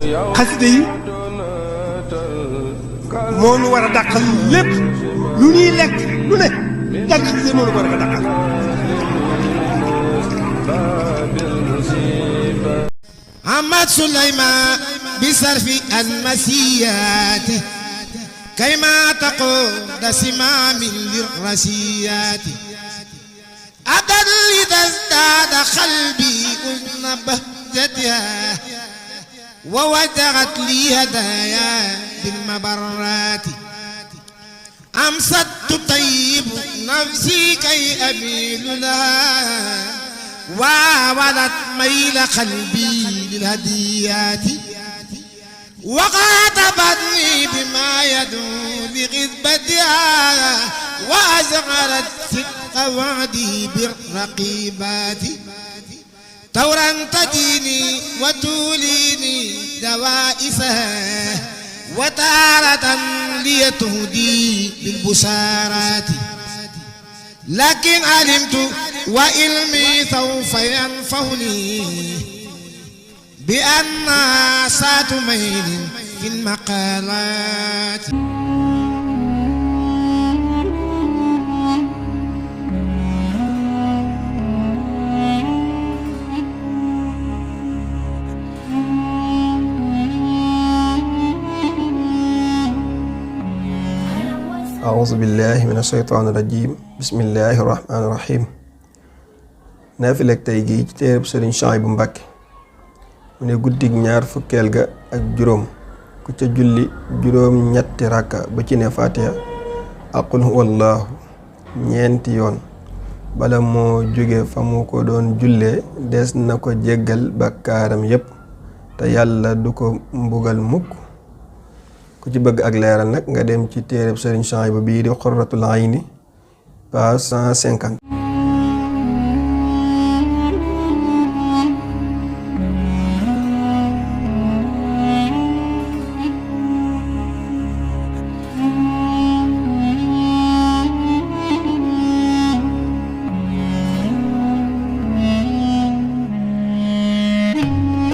xasida yi moo nu war a dàqal lépp lu ñuy lekk lu ne jàng xasida yi moo nu ko war a dàqal. Ahmad Souleymane bisarfi almasiyati kayma taqud simamin lirrasiyati أدل إذا ازداد قلبي أذن بهجتها ووجهت لي هدايا بالمبرات أمست تطيب نفسي كي أميل لها وولت ميل قلبي للهديات وخاطبتني بما يدعو لغذبتها وأزغرت صدق وعدي بالرقيبات تورا تديني وتوليني دوائسها وتارة ليتهدي بالبشارات لكن علمت وعلمي سوف ينفعني بأن سات ميل في المقالات. أعوذ بالله من الشيطان الرجيم بسم الله الرحمن الرحيم naafilek tey gi ci téereb Sëriñ Suhaybu Mbàkke mu ne guddig ñaar fukkeel ga ak juróom ku ca julli juróom ñetti rakka ba ci ne Faatiha ak qul huwallaahu ñeenti yoon bala moo jóge fa mu ko doon jullee des na ko jéggal bakkaaram yépp te yàlla du ko mbugal mukk. ku ci bëgg ak leeral nag nga dem ci téereb Sëriñ Suhaybu bii di Qurratul Ayni page 150.